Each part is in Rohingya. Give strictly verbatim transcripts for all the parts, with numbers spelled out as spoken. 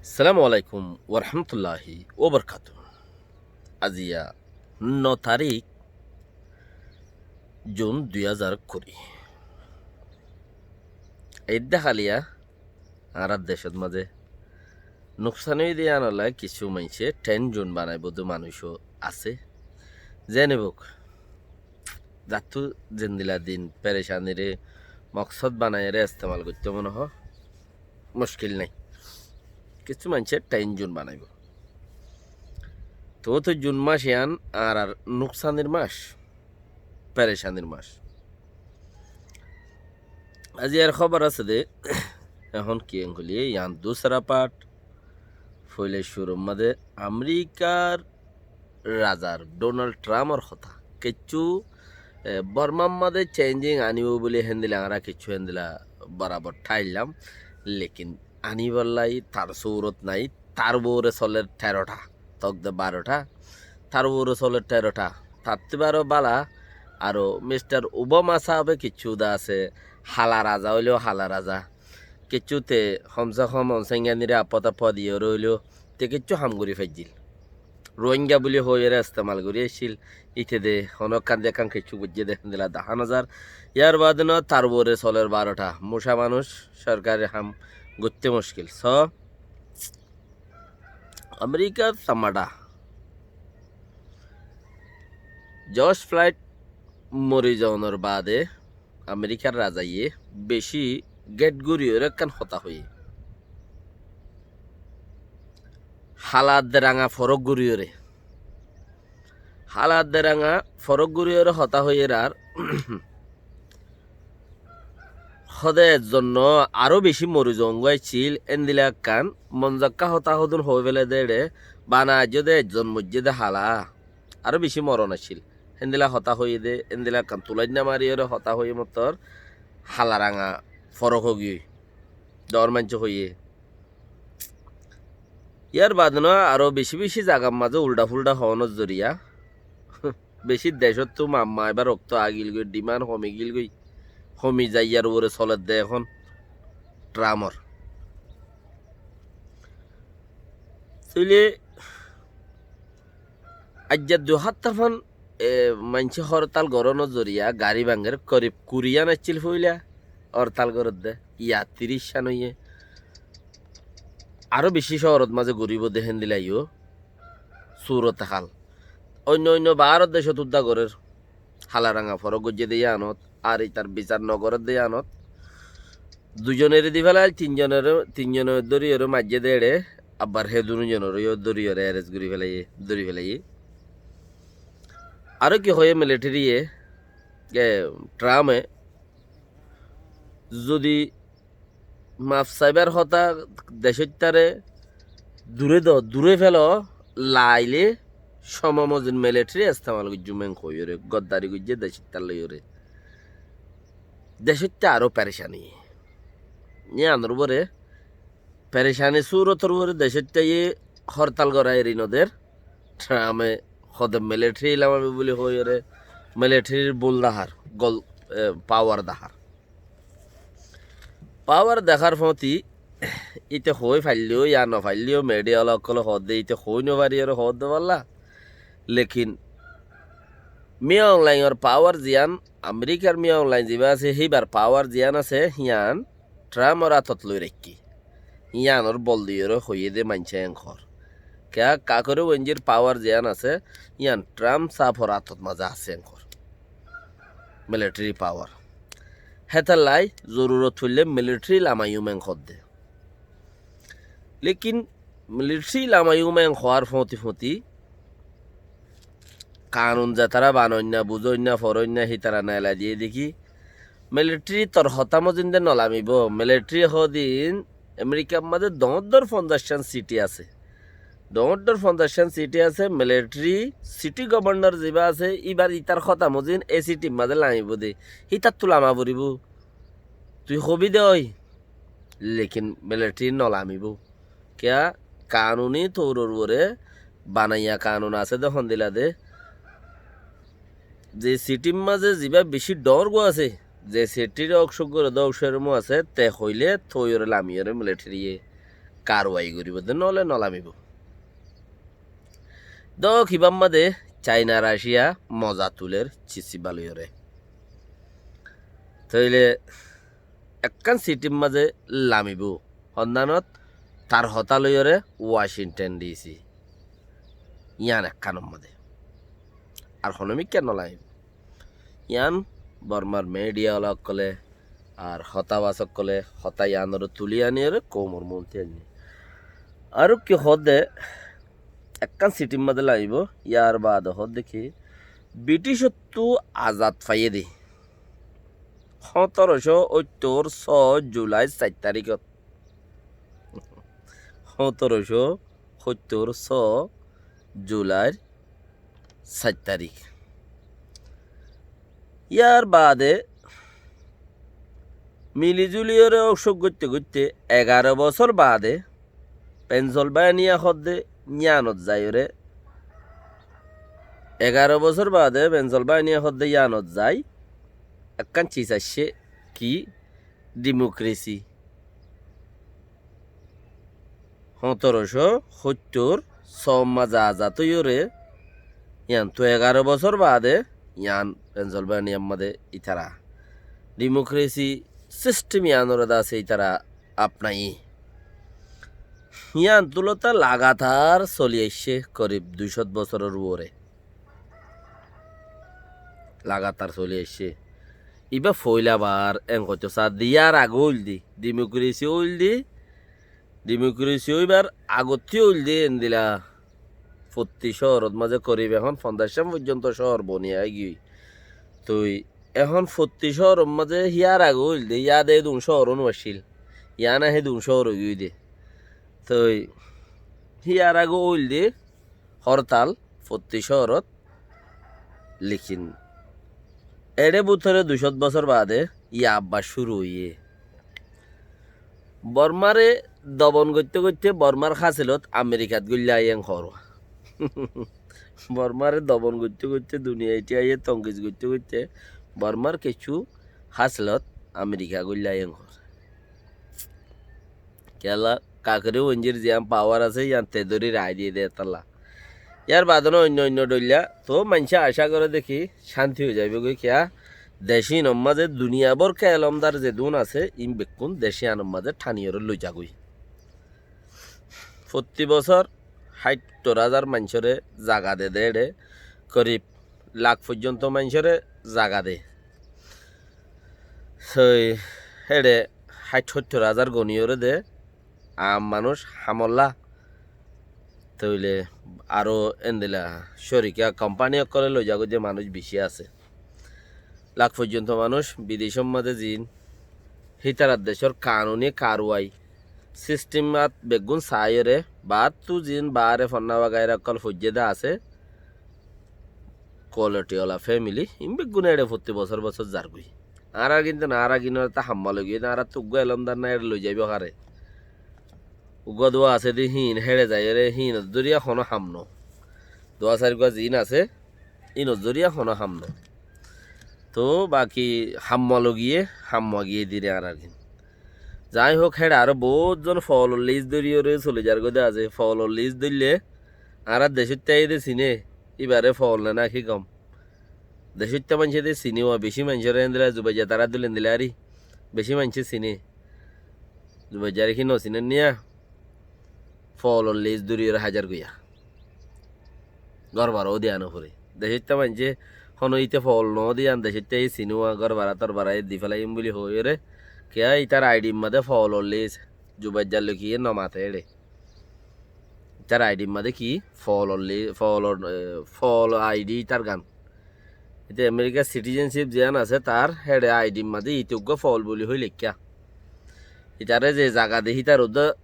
Assalamu alaikum warahmatulláhi wabarakátuhu. Aziya no tarík Jun dui házar kuri. Eidde háliya añárar decót mazé nuksan óiye dé yíanolla kissú maincé thénzon banaibóu dé manúic ó asé. Zene óuk, zattú zendila din perecaniré moksód banaiyóre estemal goittó mone hoó, muckil nái. Kissú maincé thénzon banaibóu. Toóu to Jun mac yían añárar nuksanir mac, perecanir mac. Aziyar hóbor asé dé, ehón ki enkuli, yían dusra part. Foila cúrur mazé Amerikar razar Donald Trumpor hotá. Kissú, e, Bormar mazé changing anibóu buli héndila añára kissú héndila borabor tháillam. Lekin anibálla tar surot nái, tar uore soler terotha, tok de barotha, tar uore soler terotha, tattú baró bála. Aró Mistar Obama sábe kissú de asé, hala raza óileó hala raza. Kissú te homse hom onsainganiré apot apot diyóre óileó te kissú ham gorí faijjíl. Rohingya buli hoiyóre estemal gorí aiccíl, íte de honókkan de ekkán kissú goijjé dé héndila dahá no zar. Yar baade no tar uore soler barotha, muca manúic sorkari ham goitté muckil. So, Amerikar samada George Floyd mori zonor baade Amerikar razaye beci get guriyóre ekkán hotá hoiyé. Hala de ranga forók guriyóre. Hala de ranga forók guriyóre hotá hoiyér ar hóde ezzon no aró beci mori zongói accíl, endila ekkán monzakká hotá hodún hoói félai dé éçe, bana aijjó dé ezzon moijjé dé hala. Aró beci moron accíl. Héndila hotá hoiyé dé, héndila ekkán tulainna mariyóre hotá hoiyé mottor hala ranga forók ógiyoi. Dóñr maincé hoiyé. Yar baade no aró beci beci zagar mazé uldha-fuldha hoónor zoriya beci decóttu mamma ibár okto agilgoi, dhiman homigilgoi, homi zaiyar uore soler dé ehón Trumpor. Tóile aijja dui háfta fán, e, maincé hortal gorónor zoriya gari bánger, korib kuri yán accíl foila hortal gorédde, yá tiríc cán óiye. Aró beci cóorot mazé goríbou dé héndila yó surot hál. Oinno oinno baáror decót uddá gorér. Hala ranga forók goijjé dé yíanot, ar ítar bisar no gorédde yíanot. Duizonere di félail, tin zonere, tin zone dóriyore maijjé dé éçe, abbar hé dunu zonore yó dóriyore eres gorí félaiye, dóri félaiye. Aró ki hoiyé militariye, e, Trumpe, zodi maf saibár hotá decóittare duré do, duré félo, laile cómo mozin militari estemal goijjúm en hoiyóre, goddari goijjé decóittar loiyóre. Decóitta aró perecani. Yíanor uore, perecani surotor uore decóittaye hortal gorá eri no der. Trumpe hóde militari lamaibóu buli hoiyóre, militarir bul dahár, gol, e, pawar dahár. Pawar dehár fóti íte hoói failleyó yá no failleyó, mediya ola ókkole hoódde íte hoói no fariyóre hoódde bálla. Lekin Min Aung Hlaingor pawar ziyán, Amerikar Min Aung Hlaing zibá asé, híbar pawar ziyán asé, híyan Trumpor átot loi raikké. Híyanor bol diyóre hoiyé dé maincé en hoór. Kiyá Kakori Wenjir pawar ziyán asé, híyan Trump sáfor átot mazé asé en hoór. Militari pawar. Hétolla zorurot foillé militari lamaiyum en hoódde. Lekin militari lamaiyum en hoóar fóti fóti kanun zetará banoinna, buzóinna, foróinna, hítara neelai diyé dé ki, militari tor hotá mozinde no lamibóu. Militari hodin Amerikar mazé doóñr doóñr fonzaiccán siti asé. Doóñr doóñr fonzaiccán siti asé, militari siti gobornor zibá asé, íbar ítar hotá mozin e sitir mazé lamibóu dé. Hítattu lama foribóu. Tui hobi dé ói, lekin militari no lamibóu. Kiyá kanuni touror uore banaiya kanun asé dé hondila dé. Ze sitir mazé zibá bicí dhoóñr gua asé, ze sitir óuk cúk goré dé óuk córum asé, te hoilé toiyóre lamiyóre militariye. karwai goríbou de, nóle nolamibóu. Dók ibár mazé Caina Racia moza tulér cíci báloiyóre. Tóile ekkán sitir mazé lamibóu, honnánot tar hotá loiyóre Washington D C. Yían ekkánor mazé. Ar honómikká nolamibóu. Yían Bormar midiya ola ókkolé ar hotábas ókkolé hotá yíanoré tulí aníyóre koumor muúntu ainné. Aró ki hoódde, ekkán sitir mazé lamibóu, yárbaade hoódde ki, Briticottú azad faiyé dé hóñtorocó óittor só Julair sair taríkot. Hóñtorocó óittor só Julair sair tarík. Yárbaade milizuliyóre óusok goitté goitté egaró bosór baade Pensilvániya hoódde yíanot zaiyóre, egaró bosór baade Pensilvániya hoódde yíanot zai ekkán sis aiccé ki, dimokiresi. Hóñtorocó óittor só mazé azad óiyore, yíantu egaró bosór baade yían Pensilvániyar mazé ítara dimokiresi sistem yíanoré de asé ítara apnaiyé. Yíantu lóta lagatar soli aiccé korib dui cót bosóror uore. Lagatar soli aiccé. Ibá foóila bar en hoitó saádde, yár age óilde, dimokiresi óilde, dimokiresi óibar agottí óilde endila fottí cóorót mazé korib ehón fonzaiccán foijjonto cóor boni aigiyói. Toi ehón fottí cóorót mazé híyar age óilde, yá de hédun cóor ó no accíl, yá na hédun cóor óigiyói de. Toi híyar age óilde hórtal fottí cóorót. Lekin eçé bútore dui cót bosór baade yá abbar cúru óiye. Bormáre dobon goitté goitté Bormár hásilot Amerikat góilla aiyé en hoór. Bormáre dobon goitté goitté, duniyait aiyé tongkis goitté goitté Bormár kessú hásilot Amerika góilla aiyé en hoór. Kiyólla kakere uinzir ziyán pawar asé, yían te dóri raái diyé dé etálla. Yárbaade no oinno oinno dhoilla, toóu maincé acá goré dé ki cánti ói zaibói goi, kiyá dec hínor mazé duniyabór ke elómdar zedún asé, iín bekkún dec híyanor mazé thaniyóre loizagói. Fottí bosór háittor házar maincóre zaga de dé eçé, korib lak foijjonto maincóre zaga de. Sói héçe háit hóittor házar goniyóre de, aam manúic hamolla. Tóile aró endila córikiya kompáni ókkolé loizagói de manúic bicí asé. Lak foijjonto manúic bidecór mazé ziín hítarar decór kanuni karwai sistem át beggún saáiyoré baáttu ziín baáre fonná bagaira ókkol foijjé de asé, kualiti ola fémili, iín beggún éçe fottí bosór bosór zargói. Añárar kintu na, añárar kintu hamma loigiyé de, añárattú uggúa elómdar nái, éçe loizaibóu háre. Uggúa duwa asé de híin, héçe zaiyóre híinor zoriya honó ham no. Duwa sairgúa ziín asé, híinor zoriya honó ham no. Toóu baki hamma loigiyé, hamma giyé diri añárar kin. Zai hók, héçe aró boóut zon foolor lis dóriyoré soli zargói de asé, foolor lis dóille añárar decóitta aiyé de siné, íbaré fool ne náki gom. Decóitta maincé de siné, uá bicí maincóre endila Zubaijja tará dóil endila arí, bicí maincé siné. Zubaijjaré ki nosinér niya, foolor lis dóriyoré házar goiya. Górbara ó diya noforé. Decóitta maincé honó íte fool noó de yían decóitta aiyé siné, uá górbara tórbara aiyé difélaiyum buli hoóiyoré, kiyá ítar aidhir mazé foolor lis, Zubaijjar loi kiyé nomate éçe. Ítar aidhir mazé ki foolor li-, foolor, e, fool aidhi ítar gán. Íte Amerikar sitizensip ziyán asé tar, héçe aidhir mazé íte uggúa fool buli hoói leikká. Ítaré ze zaga de hítar uddúa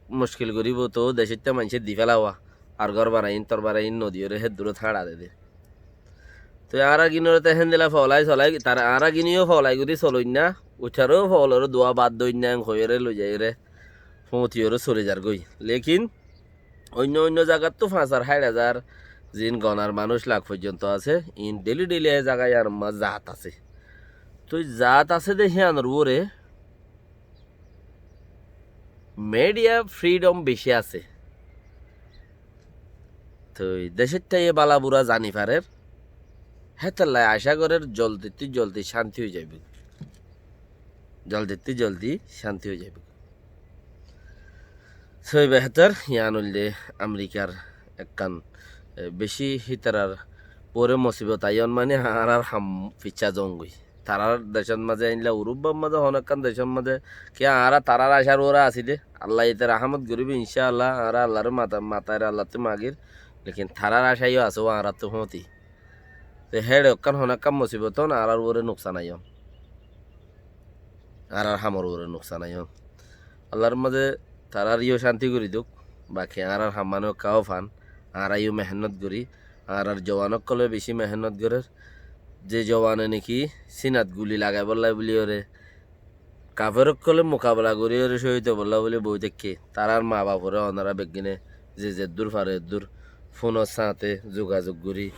muckil goríbou, toóu decóitta maincé diféla uá. Ar górbara iín tórbara iín nodiyóre héddurot háñça de de. Toi añárar ginoré te héndila foolai solai, tar añárar gine yó foolai gorí soloinná, uitaróu fooloré duwa bad doinná en hoiyóre loizaiyóre, foóñtiyoré soli zargói. Lekin oinno oinno zagattú fañs ar háit házar ziín gonar manúic lak foijjonto asé, iín dheili dheili e zaga yíanor mazé zaat asé. Toi zaat asé de híyanor uore Media freedom beci asé. Toi decót táiye bála bura zani farer. Hétolla acá gorer zoldittú zoldi cánti ói zaibou. Zoldittú zoldi cánti ói zaibou. Sói behétor, yián óilde Amerikar ekkán, e, beci hítarar uore mosibot aiyón mani añárar ham ficcá zongói. Tarár decót mazé ainla Urubbar mazé honó ekkán decót mazé ki añára tarár acár uore así de. Allaye ítar rahámot goríbou incá Allah, añára Allaré mata-, matair Allattú magir. Lekin tarár acá yó asé ó añárattú fóñti. Te héçe ekkán honó ekkán mosibot ón añárar uore nuksan aiyón. Añárar hamor uore nuksan aiyón. Allar mazé tarár yó cánti gorí douk. Baki añárar ham mani ekká ó fan. Añára yó mehénnot gorí. Añárar jowan ókkole beci mehénnot gorér. Ze jowane niki sínat guli lagaibólla buli óre kafer ókkole mukabela gorí óre cóhid óibolla buli boói táikke. Tarár maa baforé onora beggúne ze zeddúr faro eddúr fúnor sáñte zugazug gorí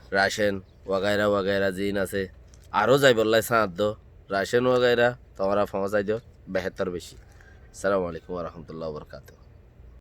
racén wagaira wagaira ziín asé, aró zaibólla sáñt do, racén wagaira tuáñra foóñsai do, behétor beci. Assalamu alaikum wa rahmatullahi wa barakatuhu.